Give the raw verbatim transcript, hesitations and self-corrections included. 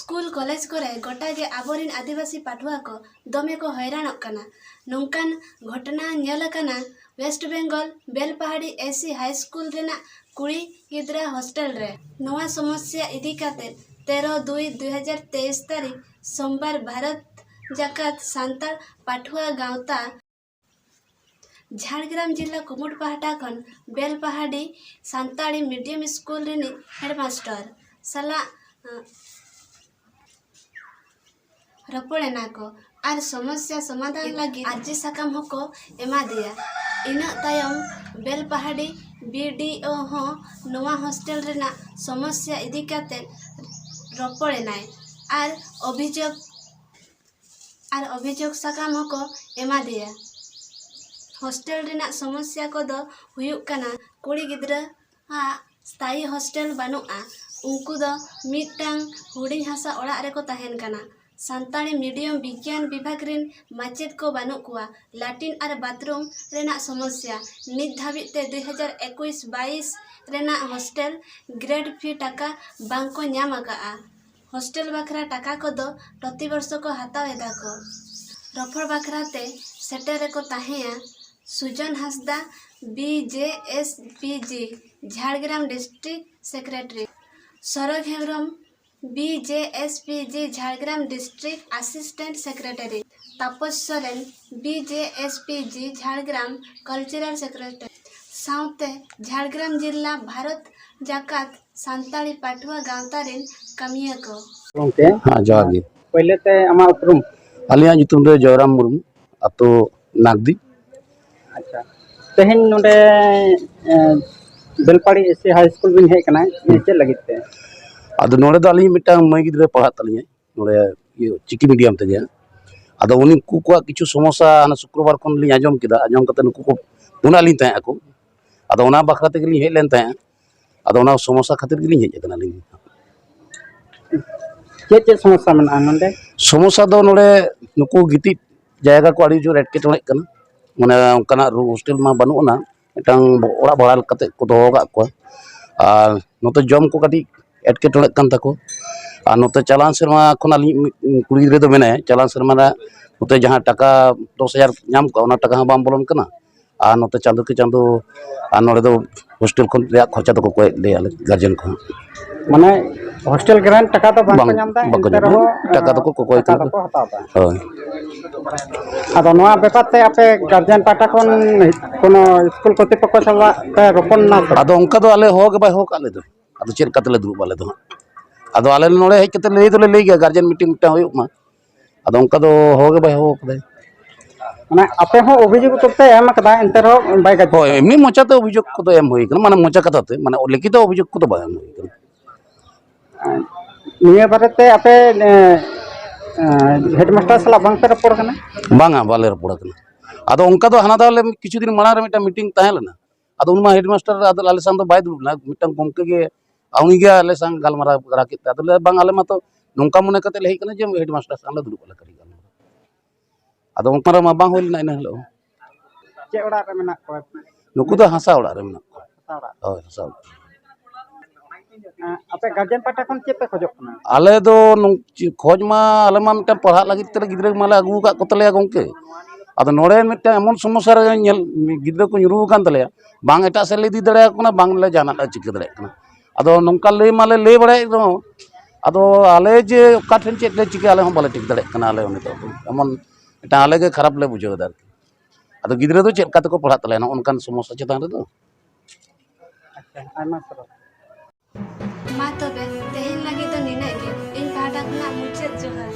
School college ᱠᱚᱨᱮ ᱜᱚᱴᱟ ᱜᱮ ᱟᱵᱚᱨᱮᱱ ᱟᱹᱫᱤᱵᱟᱹᱥᱤ ᱯᱟᱹᱴᱷᱩᱣᱟᱹ ᱠᱚ ᱫᱚᱢᱮ ᱠᱚ ᱦᱚᱭᱨᱟᱱᱚᱜ ᱠᱟᱱᱟ᱾ ᱱᱚᱝᱠᱟᱱ ᱜᱷᱚᱴᱚᱱᱟ ᱧᱮᱞ ᱟᱠᱟᱱᱟ ᱣᱮᱥᱴ ᱵᱮᱝᱜᱚᱞ ᱵᱮᱞᱯᱟᱦᱟᱲᱤ ᱮᱥᱤ ᱦᱟᱭ ᱥᱠᱩᱞ ᱨᱮᱱᱟᱜ ᱠᱩᱲᱤ ᱜᱤᱫᱽᱨᱟᱹ ᱦᱳᱥᱴᱮᱞ ᱨᱮ᱾ ᱱᱚᱣᱟ ᱥᱚᱢᱚᱥᱭᱟ ᱤᱫᱤ ᱠᱟᱛᱮ ᱛᱮᱨᱚ ᱫᱩᱭ ᱫᱩ ᱦᱟᱡᱟᱨ ᱛᱮᱭᱤᱥ ᱛᱟᱹᱨᱤᱠᱷ ᱥᱳᱢᱵᱟᱨ ᱵᱷᱟᱨᱚᱛ ᱡᱟᱠᱟᱛ ᱥᱟᱱᱛᱟᱲ ᱯᱟᱹᱴᱷᱩᱣᱟᱹ ᱜᱟᱶᱛᱟ ᱡᱷᱟᱲᱜᱨᱟᱢ ᱡᱤᱞᱟ ᱠᱩᱢᱩᱴ ᱯᱟᱦᱴᱟ ᱠᱷᱚᱱ ᱵᱮᱞᱯᱟᱦᱟᱲᱤ ᱥᱟᱱᱛᱟᱲᱤ ᱢᱤᱰᱤᱭᱟᱢ ᱥᱠᱩᱞ ᱨᱤᱱᱤᱡ ᱦᱮᱰᱢᱟᱥᱴᱚᱨ ᱥᱟᱞᱟᱜ, ᱟᱸ, ᱨᱚᱯᱚᱲ ᱮᱱᱟ ᱠᱚ ᱟᱨ ᱥᱚᱢᱚᱥᱭᱟ ᱥᱚᱢᱟᱫᱷᱟᱱ ᱞᱟᱹᱜᱤᱫ ᱟᱨᱡᱤ ᱥᱟᱠᱟᱢ ᱦᱚᱸᱠᱚ ᱮᱢᱟ ᱫᱮᱭᱟ᱾ ᱤᱱᱟᱹ ᱛᱟᱭᱚᱢ ᱵᱮᱞᱯᱟᱦᱟᱲᱤ ᱵᱤᱰᱤᱳ ᱦᱚᱸ ᱱᱚᱣᱟ ᱦᱳᱥᱴᱮᱞ ᱨᱮᱱᱟᱜ ᱥᱚᱢᱚᱥᱭᱟ ᱤᱫᱤ ᱠᱟᱛᱮ ᱨᱚᱯᱚᱲ ᱮᱱᱟᱭ ᱟᱨ ᱚᱵᱷᱤᱡᱳᱜᱽ ᱟᱨ ᱚᱵᱷᱤᱡᱳᱜᱽ ᱥᱟᱠᱟᱢ ᱦᱚᱸᱠᱚ ᱮᱢᱟ ᱫᱮᱭᱟ᱾ ᱦᱳᱥᱴᱮᱞ ᱨᱮᱱᱟᱜ ᱥᱚᱢᱚᱥᱭᱟ ᱠᱚᱫᱚ ᱦᱩᱭᱩᱜ ᱠᱟᱱᱟ, ᱠᱩᱲᱤ ᱜᱤᱫᱽᱨᱟᱹ ᱟᱜ ᱥᱛᱷᱟᱭᱤ ᱦᱳᱥᱴᱮᱞ ᱵᱟᱹᱱᱩᱜᱼᱟ᱾ ᱩᱱᱠᱩ ᱫᱚ ᱢᱤᱫᱴᱟᱝ ᱦᱩᱰᱤᱧ ᱦᱟᱥᱟ ᱚᱲᱟᱜ ᱨᱮᱠᱚ ᱛᱟᱦᱮᱱ ᱠᱟᱱᱟ᱾ ᱥᱟᱱᱛᱟᱲᱤ ᱢᱤᱰᱤᱭᱟᱢ ᱵᱤᱜᱽᱭᱟᱱ ᱵᱤᱵᱷᱟᱜᱽ ᱨᱤᱱ ᱢᱟᱪᱮᱫ ᱠᱚ ᱵᱟᱹᱱᱩᱜ ᱠᱚᱣᱟ᱾ ᱞᱟᱴᱨᱤᱱ ᱟᱨ ᱵᱟᱛᱷᱨᱩᱢ ᱨᱮᱱᱟᱜ ᱥᱚᱢᱚᱥᱭᱟ᱾ ᱱᱤᱛ ᱫᱷᱟᱹᱵᱤᱡ ᱛᱮ ᱫᱩᱭ ᱦᱟᱡᱟᱨ ᱮᱠᱩᱥ ᱵᱟᱭᱤᱥ ᱨᱮᱱᱟᱜ ᱦᱳᱥᱴᱮᱞ ᱜᱨᱮᱰ ᱯᱷᱤ ᱴᱟᱠᱟ ᱵᱟᱝ ᱠᱚ ᱧᱟᱢ ᱟᱠᱟᱫᱼᱟ᱾ ᱦᱳᱥᱴᱮᱞ ᱵᱟᱠᱷᱨᱟ ᱴᱟᱠᱟ ᱠᱚᱫᱚ ᱯᱨᱚᱛᱤ ᱵᱚᱨᱥᱚ ᱠᱚ ᱦᱟᱛᱟᱣ ᱮᱫᱟ ᱠᱚ᱾ ᱨᱚᱯᱚᱲ ᱵᱟᱠᱷᱨᱟ ᱛᱮ ᱥᱮᱴᱮᱨ ᱨᱮᱠᱚ ᱛᱟᱦᱮᱸᱭᱟ Sujon Hansda, B J S P G, Jhargram district secretary, Sorog Hembrom, B J S P G, Jhargram district assistant secretary, Tapos Soren, B J S P G, Jhargram cultural secretary, ᱥᱟᱶᱛᱮ ᱡᱷᱟᱲᱜᱨᱟᱢ ᱡᱤᱞᱟ ᱵᱷᱟᱨᱚᱛ ᱡᱟᱠᱟᱛ ᱥᱟᱱᱛᱟᱲᱤ ᱯᱟᱹᱴᱷᱩᱣᱟᱹ ᱜᱟᱶᱛᱟ ᱨᱮᱱ ᱠᱟᱹᱢᱤᱭᱟᱹ ᱠᱚ᱾ ᱜᱚᱢᱠᱮ, ᱦᱮᱸ, ᱡᱚᱦᱟᱨ ᱜᱮ᱾ ᱯᱳᱭᱞᱳ ᱛᱮ ᱟᱢᱟᱜ ᱩᱯᱨᱩᱢ? ᱟᱹᱞᱤᱧᱟᱜ ᱧᱩᱛᱩᱢ ᱫᱚ ᱡᱚᱭᱨᱟᱢ ᱢᱩᱨᱢᱩ, ᱟᱹᱛᱩ ᱱᱟᱜᱽᱫᱤ᱾ ᱟᱪᱪᱷᱟ, ᱛᱮᱦᱮᱧ ᱱᱚᱰᱮ, ᱮ, ᱵᱮᱞᱯᱟᱦᱟᱲᱤ ᱮᱥᱤ ᱦᱟᱭ ᱥᱠᱩᱞ ᱵᱤᱱ ᱦᱮᱡ ᱟᱠᱟᱱᱟ, ᱦᱩᱸ᱾ ᱪᱮᱫ ᱞᱟᱹᱜᱤᱫ ᱛᱮ? ᱟᱫᱚ ᱱᱚᱰᱮ ᱫᱚ ᱟᱹᱞᱤᱧ ᱢᱤᱫᱴᱟᱝ ᱢᱟᱹᱭ ᱜᱤᱫᱽᱨᱟᱹ ᱯᱟᱲᱦᱟᱜ ᱛᱟᱹᱞᱤᱧᱟᱭ ᱱᱚᱰᱮ, ᱤᱭᱟᱹ, ᱪᱤᱠᱤ ᱢᱤᱰᱤᱭᱟᱢ ᱛᱮᱜᱮ᱾ ᱟᱫᱚ ᱩᱱᱠᱩ ᱠᱚᱣᱟᱜ ᱠᱤᱪᱷᱩ ᱥᱚᱢᱚᱥᱥᱟ ᱦᱟᱱᱟ ᱥᱩᱠᱨᱚᱵᱟᱨ ᱠᱷᱚᱱ ᱞᱤᱧ ᱟᱸᱡᱚᱢ ᱠᱮᱫᱟ, ᱟᱸᱡᱚᱢ ᱠᱟᱛᱮ ᱱᱩᱠᱩ ᱠᱚ ᱯᱷᱳᱱᱟᱫ ᱞᱤᱧ ᱛᱟᱦᱮᱸ ᱟᱠᱚ᱾ ᱟᱫᱚ ᱚᱱᱟ ᱵᱟᱠᱷᱨᱟ ᱛᱮᱜᱮ ᱞᱤᱧ ᱦᱮᱡ ᱞᱮᱱ ᱛᱟᱦᱮᱸᱫ᱾ ᱟᱫᱚ ᱚᱱᱟ ᱥᱚᱢᱚᱥᱥᱟ ᱠᱷᱟᱹᱛᱤᱨ ᱜᱮᱞᱤᱧ ᱦᱮᱡ ᱟᱠᱟᱱᱟ ᱟᱹᱞᱤᱧ ᱫᱚ᱾ ᱪᱮᱫ ᱪᱮᱫ ᱥᱚᱢᱚᱥᱥᱟ ᱢᱮᱱᱟᱜᱼᱟ ᱱᱚᱰᱮ? ᱥᱚᱢᱚᱥᱥᱟ ᱫᱚ ᱱᱚᱰᱮ ᱱᱩᱠᱩ ᱜᱤᱛᱤᱡ ᱡᱟᱭᱜᱟ ᱠᱚ ᱟᱹᱰᱤ ᱡᱳᱨ ᱮᱴᱠᱮᱴᱚᱬᱮᱜ ᱠᱟᱱᱟ᱾ ᱢᱟᱱᱮ ᱚᱱᱠᱟᱱᱟᱜ ᱨᱩ-, ᱦᱳᱥᱴᱮᱞ ᱢᱟ ᱵᱟᱹᱱᱩᱜ ᱟᱱᱟ, ᱢᱤᱫᱴᱟᱝ ᱚᱲᱟᱜ ᱵᱷᱟᱲᱟ ᱞᱮᱠᱟᱛᱮ ᱠᱚ ᱫᱚᱦᱚ ᱟᱠᱟᱫ ᱠᱚᱣᱟ᱾ ᱟᱨ ᱱᱚᱛᱮ ᱡᱚᱢ ᱠᱚ ᱠᱟᱹᱴᱤᱡ ᱮᱴᱠᱮᱴᱚᱬᱮᱜ ᱠᱟᱱ ᱛᱟᱠᱚ᱾ ᱟᱨ ᱱᱚᱛᱮ ᱪᱟᱞᱟᱣᱮᱱ ᱥᱮᱨᱢᱟ ᱠᱷᱚᱱ ᱟᱹᱞᱤᱧ ᱢᱤᱫ ᱠᱩᱲᱤ ᱜᱤᱫᱽᱨᱟᱹ ᱫᱚ ᱢᱮᱱᱟᱭᱟ, ᱪᱟᱞᱟᱣᱮᱱ ᱥᱮᱨᱢᱟ ᱨᱮ ᱱᱚᱛᱮ ᱡᱟᱦᱟᱸ ᱴᱟᱠᱟ ᱫᱚᱥ ᱦᱟᱡᱟᱨ ᱧᱟᱢ ᱠᱚᱜᱼᱟ, ᱚᱱᱟ ᱴᱟᱠᱟ ᱦᱚᱸ ᱵᱟᱝ ᱵᱚᱞᱚᱱ ᱠᱟᱱᱟ᱾ ᱟᱨ ᱱᱚᱛᱮ ᱪᱟᱸᱫᱳ ᱠᱤ ᱪᱟᱸᱫᱳ ᱟᱨ ᱱᱚᱰᱮ ᱫᱚ ᱦᱳᱥᱴᱮᱞ ᱠᱷᱚᱱ ᱨᱮᱭᱟᱜ ᱠᱷᱚᱨᱪᱟ ᱫᱚᱠᱚ ᱠᱚᱭᱮᱫ ᱞᱮᱭᱟ ᱟᱞᱮ ᱜᱟᱨᱡᱮᱱ ᱠᱚᱦᱚᱸ᱾ ᱢᱟᱱᱮ ᱦᱳᱥᱴᱮᱞ ᱜᱨᱮᱱᱴ ᱴᱟᱠᱟ ᱫᱚ ᱵᱟᱝ ᱠᱚ ᱵᱟᱝ, ᱧᱟᱢ ᱮᱫᱟ, ᱵᱟᱠᱚ ᱮᱱᱛᱮ ᱧᱟᱢ ᱮᱫᱟ᱾ ᱨᱮᱦᱚᱸ, ᱴᱟᱠᱟ ᱫᱚᱠᱚ ᱠᱚᱠᱚᱭ ᱴᱟᱠᱟ ᱠᱟᱱᱟ᱾ ᱫᱚᱠᱚ ᱦᱟᱛᱟᱣ ᱮᱫᱟ᱾ ᱦᱳᱭ᱾ ᱟᱫᱚ ᱱᱚᱣᱟ ᱵᱮᱯᱟᱨ ᱛᱮ ᱟᱯᱮ ᱜᱟᱨᱡᱮᱱ ᱯᱟᱦᱴᱟ ᱠᱷᱚᱱ ᱠᱳᱱᱳ ᱥᱠᱩᱞ ᱠᱚᱨᱛᱤᱯᱚᱠᱠᱷᱚ ᱥᱟᱞᱟᱜ ᱯᱮ ᱨᱚᱯᱚᱲ ᱞᱮᱱᱟ ᱥᱮ ᱵᱟᱝ? ᱟᱫᱚ ᱚᱱᱠᱟ ᱫᱚ ᱟᱞᱮ ᱦᱚᱦᱚ ᱜᱮ ᱵᱟᱭ ᱦᱚᱦᱚ ᱠᱟᱜ ᱞᱮ ᱫᱚ᱾ ᱟᱫᱚ ᱪᱮᱫ ᱞᱮᱠᱟ ᱛᱮᱞᱮ ᱫᱩᱲᱩᱵᱼᱟ ᱟᱞᱮ ᱫᱚ ᱦᱟᱸᱜ? ᱟᱫᱚ ᱟᱞᱮ ᱱᱚᱰᱮ ᱦᱮᱡ ᱠᱟᱛᱮ ᱞᱟᱹᱭ ᱫᱚᱞᱮ ᱞᱟᱹᱭ ᱜᱮᱭᱟ, ᱜᱟᱨᱡᱮᱱ ᱢᱤᱴᱤᱝ ᱢᱤᱫᱴᱟᱝ ᱦᱩᱭᱩᱜ ᱢᱟ᱾ ᱟᱫᱚ ᱚᱱᱠᱟ ᱫᱚ ᱦᱚᱦᱚ ᱜᱮ ᱵᱟᱭ ᱦᱚᱦᱚ ᱠᱟᱫᱟᱭ᱾ ᱢᱟᱱᱮ ᱟᱯᱮ ᱦᱚᱸ ᱚᱵᱷᱤᱡᱳᱜᱽ ᱫᱚᱯᱮ ᱮᱢ ᱠᱟᱫᱟ, ᱮᱱᱛᱮ ᱨᱮᱦᱚᱸ ᱵᱟᱭ ᱜᱟᱡᱚᱜ ᱦᱳᱭ, ᱠᱟᱱᱟ᱾ ᱮᱢᱱᱤ ᱢᱚᱪᱟᱛᱮ ᱚᱵᱷᱤᱡᱳᱜᱽ ᱠᱚᱫᱚ ᱮᱢ ᱦᱩᱭ ᱠᱟᱱᱟ, ᱢᱟᱱᱮ ᱢᱚᱪᱟ ᱠᱟᱛᱷᱟ ᱛᱮ, ᱢᱟᱱᱮ ᱞᱤᱠᱷᱤᱛᱚ ᱚᱵᱷᱤᱡᱳᱜᱽ ᱠᱚᱫᱚ ᱵᱟᱝ ᱮᱢ ᱦᱩᱭ ᱠᱟᱱᱟ᱾ ᱱᱤᱭᱟᱹ ᱵᱟᱨᱮᱛᱮ ᱟᱯᱮ, ᱮ, ᱮ, ᱦᱮᱰᱢᱟᱥᱴᱟᱨ ᱥᱟᱞᱟᱜ ᱵᱟᱝ ᱯᱮ ᱨᱚᱯᱚᱲ ᱠᱟᱱᱟ? ᱵᱟᱝᱟ, ᱵᱟᱞᱮ ᱨᱚᱯᱚᱲ ᱠᱟᱱᱟ᱾ ᱟᱫᱚ ᱚᱱᱠᱟ ᱫᱚ ᱦᱟᱱᱟ ᱫᱷᱟᱣ ᱞᱮ, ᱠᱤᱪᱷᱩ ᱫᱤᱱ ᱢᱟᱲᱟᱝ ᱨᱮ ᱢᱤᱫᱴᱟᱝ ᱢᱤᱴᱤᱝ ᱛᱟᱦᱮᱸ ᱞᱮᱱᱟ, ᱟᱫᱚ ᱩᱱ ᱢᱟ ᱦᱮᱰᱢᱟᱥᱴᱟᱨ ᱟᱫᱚ ᱟᱞᱮ ᱥᱟᱶ ᱫᱚ ᱵᱟᱭ ᱫᱩᱲᱩᱵ ᱞᱮᱱᱟ, ᱢᱤᱫᱴᱟᱝ ᱜᱚᱢᱠᱮ ᱜᱮ, ᱩᱱᱤ ᱜᱮ ᱟᱞᱮ ᱥᱟᱶ ᱜᱟᱞᱢᱟᱨᱟᱣ ᱵᱟᱲᱟ ᱠᱮᱫ ᱛᱮ, ᱟᱫᱚ ᱞᱮ, "ᱵᱟᱝ, ᱟᱞᱮ ᱢᱟᱛᱚ ᱱᱚᱝᱠᱟ ᱢᱚᱱᱮ ᱠᱟᱛᱮ ᱞᱮ ᱦᱮᱡ ᱠᱟᱱᱟ ᱡᱮ ᱦᱮᱰᱢᱟᱥᱴᱟᱨ ᱥᱟᱶ ᱞᱮ ᱫᱩᱲᱩᱵ ᱟᱞᱮ ᱠᱟᱹᱴᱤᱡ ᱜᱟᱞᱢᱟᱨᱟᱣ᱾" ᱟᱫᱚ ᱚᱱᱠᱟ ᱨᱮ ᱢᱟ ᱵᱟᱝ ᱦᱩᱭ ᱞᱮᱱᱟ ᱤᱱᱟᱹ ᱦᱤᱞᱳᱜ ᱦᱚᱸ᱾ ᱪᱮᱫ ᱚᱲᱟᱜ ᱨᱮ ᱢᱮᱱᱟᱜ ᱠᱚᱣᱟ? ᱱᱩᱠᱩ ᱫᱚ ᱦᱟᱥᱟ ᱚᱲᱟᱜ ᱨᱮ ᱢᱮᱱᱟᱜ ᱠᱚᱣᱟ᱾ ᱦᱟᱥᱟ ᱚᱲᱟᱜ᱾ ᱦᱳᱭ, ᱦᱟᱥᱟ ᱚᱲᱟᱜ᱾ ᱮᱸ, ᱟᱯᱮ ᱜᱟᱨᱡᱮᱱ ᱯᱟᱦᱴᱟ ᱠᱷᱚᱱ ᱪᱮᱫ ᱯᱮ ᱠᱷᱚᱡᱚᱜ ᱠᱟᱱᱟ? ᱟᱞᱮ ᱫᱚ ᱱᱚᱝ-, ᱪᱮ-, ᱠᱷᱚᱡᱽ ᱢᱟ ᱟᱞᱮ ᱢᱟ ᱢᱤᱫᱴᱟᱝ ᱯᱟᱲᱦᱟᱜ ᱞᱟᱹᱜᱤᱫ ᱛᱮᱞᱮ ᱜᱤᱫᱽᱨᱟᱹ ᱢᱟᱞᱮ ᱟᱹᱜᱩ ᱟᱠᱟᱫ ᱠᱚ ᱛᱟᱞᱮᱭᱟ ᱜᱚᱢᱠᱮ᱾ ᱟᱫᱚ ᱱᱚᱰᱮ ᱢᱤᱫᱴᱟᱝ ᱮᱢᱚᱱ ᱥᱚᱢᱚᱥᱥᱟ ᱨᱮ ᱧᱮᱞ, ᱜᱤᱫᱽᱨᱟᱹ ᱠᱚ ᱧᱩᱨᱩ ᱟᱠᱟᱱ ᱛᱟᱞᱮᱭᱟ, ᱵᱟᱝ ᱮᱴᱟᱜ ᱥᱮᱫ ᱞᱮ ᱤᱫᱤ ᱫᱟᱲᱮᱭᱟᱠᱚ ᱠᱟᱱᱟ, ᱵᱟᱝ ᱞᱮ ᱡᱟᱦᱟᱱᱟᱜ ᱞᱮ ᱪᱤᱠᱟᱹ ᱫᱟᱲᱮᱭᱟᱜ ᱠᱟᱱᱟ᱾ ᱟᱫᱚ ᱱᱚᱝᱠᱟ ᱞᱟᱹᱭ ᱢᱟᱞᱮ ᱞᱟᱹᱭ ᱵᱟᱲᱟᱭᱮᱫ ᱨᱮᱦᱚᱸ, ᱟᱫᱚ ᱟᱞᱮ ᱡᱮ ᱚᱠᱟ ᱴᱷᱮᱱ ᱪᱮᱫ ᱞᱮ ᱪᱤᱠᱟᱹᱭᱟ, ᱟᱞᱮ ᱦᱚᱸ ᱵᱟᱞᱮ ᱴᱷᱤᱠ ᱫᱟᱲᱮᱭᱟᱜ ᱠᱟᱱᱟ᱾ ᱟᱞᱮ ᱦᱚᱸ ᱱᱤᱛᱚᱜ ᱫᱚ ᱮᱢᱚᱱ ᱢᱤᱫᱴᱟᱝ ᱟᱞᱮ ᱜᱮ ᱠᱷᱟᱨᱟᱯ ᱞᱮ ᱵᱩᱡᱷᱟᱹᱣ ᱮᱫᱟ ᱟᱨᱠᱤ᱾ ᱟᱫᱚ ᱜᱤᱫᱽᱨᱟᱹ ᱫᱚ ᱪᱮᱫ ᱞᱮᱠᱟ ᱛᱮᱠᱚ ᱯᱟᱲᱦᱟᱜ ᱛᱟᱞᱮᱭᱟ ᱱᱚᱜᱼᱚ ᱱᱚᱝᱠᱟᱱ ᱥᱚᱢᱚᱥᱥᱟ ᱪᱮᱛᱟᱱ ᱨᱮᱫᱚ? ᱟᱪᱪᱷᱟ, ᱟᱭᱢᱟ ᱥᱟᱨᱦᱟᱣ᱾ ᱢᱟ ᱛᱚᱵᱮ, ᱛᱮᱦᱮᱧ ᱞᱟᱹᱜᱤᱫ ᱫᱚ ᱱᱤᱱᱟᱹᱜ ᱜᱮ᱾ ᱤᱧ ᱯᱟᱦᱴᱟ ᱠᱷᱚᱱᱟᱜ ᱢᱩᱪᱟᱹᱫ ᱡᱚᱦᱟᱨ᱾